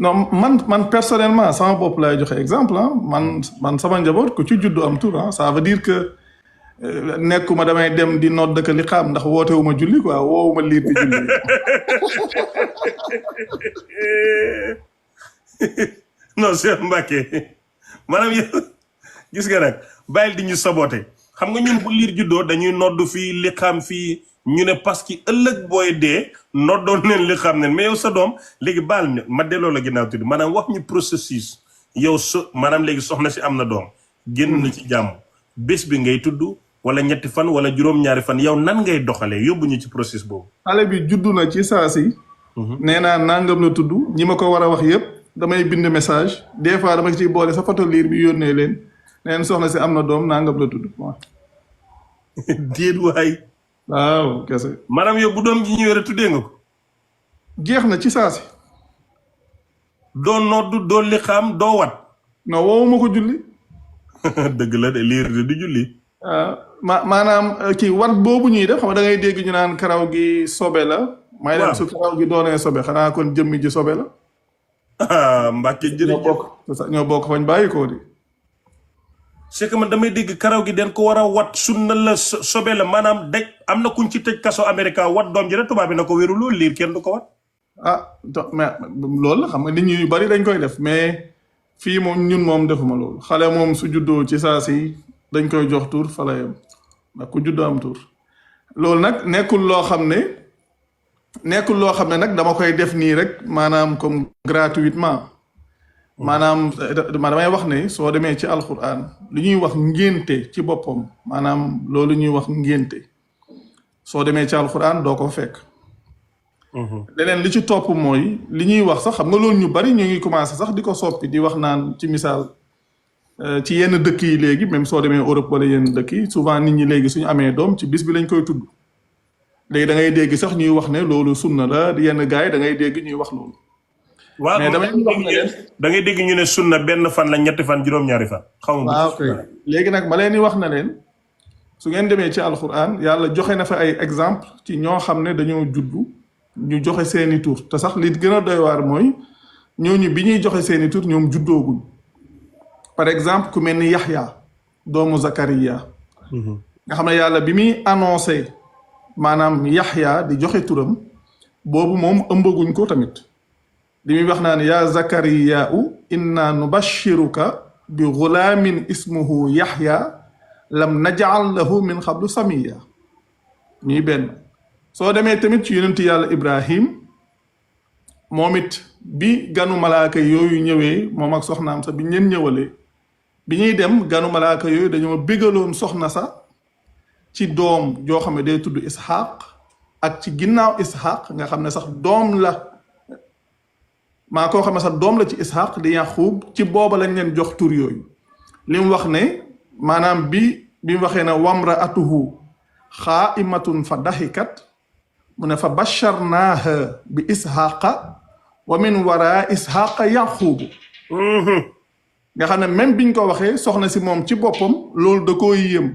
non man personnellement sama bopp lay joxe exemple ah man sama njaboot ku ci juddu am tur ah ça veut dire que nekkuma damay dem di nodd dëkk li xam ndax wootewuma julli quoi woowuma liir di julli. non Cheikh Mbacké maanaam yow gis nga nag bàyyil di ñu saboté xam nga ñun bu liir juddoo dañuy nodd fii li xam fii ñu ne parce que ëllëg booy dee noddoon leen li xam ne mais yow sa doom léegi baal ne ma delloo la ginnaaw tuuti maanaam wax ñu processus yow maanaam léegi soxna si am na doom génn na ci jàmm bés bi ngay tudd wala ñetti fan wala juróom-ñaari fan yow nan ngay doxalee yóbbu ñu ci processus boobu. xale bi juddu na ci saa si. nee naa nangam la tudd ñi ma ko war a wax yëpp damay bind message des fois dama ciy boole sa photo liir bi yónnee leen neen soxna si am na doom nangam la tudd waaw. déet waay. waaw kese. maanaam yow bu doom ji ñëwee rek tuddee nga ko. jeex na ci saa si. doo noddu doo li xam doo wat. non woowuma ko julli. dëgg la de liir de du julli. maanaam kii wat boobu ñuy def xam nga da ngay dégg ñu naan karaw gi sobe la. may dem su karaw gi doonee sobe xanaa kon jëmmi ji sobe la. Mbàkke jërëjëf ñoo bokk fañ bàyyi ko di. c'est que man damay dégg karaw gi den ko war a wat sunna la sobe la maanaam daj am na kuñ ci tëj kaso Amérique wat doom ji rek tubaab bi na ko wéru loolu liir kenn du ko wat. mais loolu la xam nga nit ñi yu bari dañ koy def mais fii moom ñun moom defuma loolu xale moom su juddoo ci saa si dañ koy jox tur fa la yem ndax ku juddoo am tur loolu nag nekkul loo xam ne nag dama koy def nii rek maanaam comme gratuitement maanaam damay wax ne soo demee ci alquran lu ñuy wax ngénte ci boppam maanaam loolu ñuy wax ngénte soo demee ci alquran doo ko fekk. leneen li ci topp mooy li ñuy wax sax xam nga loolu ñu bari ñu ngi commencé sax di ko soppi di wax naan ci misaal ci yenn dëkk yi léegi même soo demee Europe wala yenn dëkk yi souvent nit ñi léegi suñu amee doom ci bis bi lañ koy tudd léegi da ngay dégg sax ñuy wax ne loolu sunna la yenn gars yi da ngay dégg ñuy wax loolu. waaw mais damay wax ne leen da ngay dégg ñu ne sunna benn fan la ñetti fan juróom-ñaari fan. xaw ma waaw kay léegi nag ma leen di wax na leen su ngeen demee ci alquran yàlla joxe na fa ay exemple ci ñoo xam ne dañoo juddu. ñu joxe seeni tur te sax li gën a doy waar mooy ñooñu bi ñuy joxe seeni tur ñoom juddooguñ par exemple ku mel ni Yaxya doomu Zakariya nga xam ne yàlla bi muy annoncé maanaam Yaxya di joxe turam boobu moom ëmbaguñ ko tamit li muy wax naan yaa Zakariya inna nubashiruka bi gulaamin ismuhu Yaxya lam najal lahu min qablu samiya ñuy benn soo demee tamit ci yonent yàlla Ibrahim moom it bi ganu malaaka yooyu ñëwee moom ak soxnaam sa bi ñeen ñëwalee bi ñuy dem ganu malaaka yooyu dañoo bégaloon soxna sa ci doom joo xam ne day tudd Ishaq ak ci ginnaaw Ishaq nga xam ne sax doom la maa koo xam ne sax doom la ci Ishaq di Yaqub ci booba lañ leen jox tur yooyu li mu wax ne maanaam bi mu waxee ne wamraatuhu xaa'imatun fa daxikat mu ne fa basharnaaha bi ishaqa wa min wara ishaqa yaqubu nga xam ne même biñ ko waxee soxna si moom ci boppam loolu da koo yéem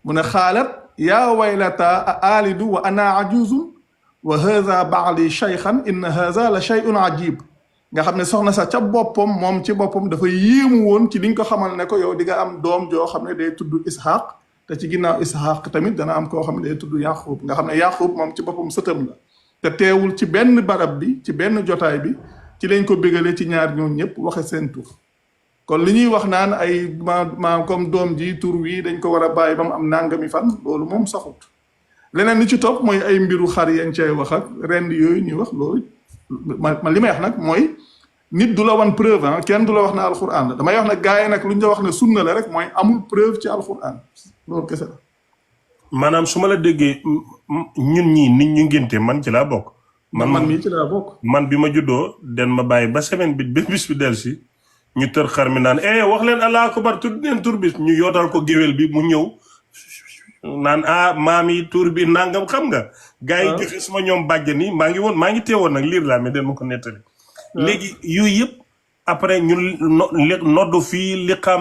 mu ne xaalat yaa waylata a aalidu wa ana ajuzun wa haza baali shaykhan inna haza la shay'un ajib nga xam ne soxna sa ca boppam moom ci boppam dafa yéemu woon ci liñ ko xamal ne ko yow di nga am doom joo xam ne day tudd ishaq te ci ginnaaw Ishaq tamit dana am koo xam ne day tudd Yaqub nga xam ne Yaqub moom ci boppam sëtam la te teewul ci benn barab bi ci benn jotaay bi ci lañ ko bégalee ci ñaar ñoom ñëpp waxe seen tur kon li ñuy wax naan ay ma comme doom ji tur wi dañ ko war a bàyyi ba mu am nangami fan loolu moom saxut leneen li ci topp mooy ay mbiru xar yañ cay wax ak rend yooyu ñuy wax loolu ma li may wax nag mooy nit du la wan preuve kenn du la wax ne alquran la damay wax ne gars yi nag lu ñu la wax ne sunna la rek mooy amul preuve ci alquran loolu kese la. maanaam su ma la déggee ñun ñii nit ñu ngénte man ci laa bokk. man mii ci laa bokk. man bi ma juddoo den ma bàyyi ba semaine bi ba bis bi del si ñu tër xar mi naan wax leen allah akbar tudd leen tur bi ñu yootal ko géwél bi mu ñëw naan maam yi tur bi nangam xam nga. gars yi joxe suma ñoom bàjjen yi maa ngi teewoon nag liir laa mais den ma ko nettali. léegi yooyu yëpp après ñu noddu fii li xam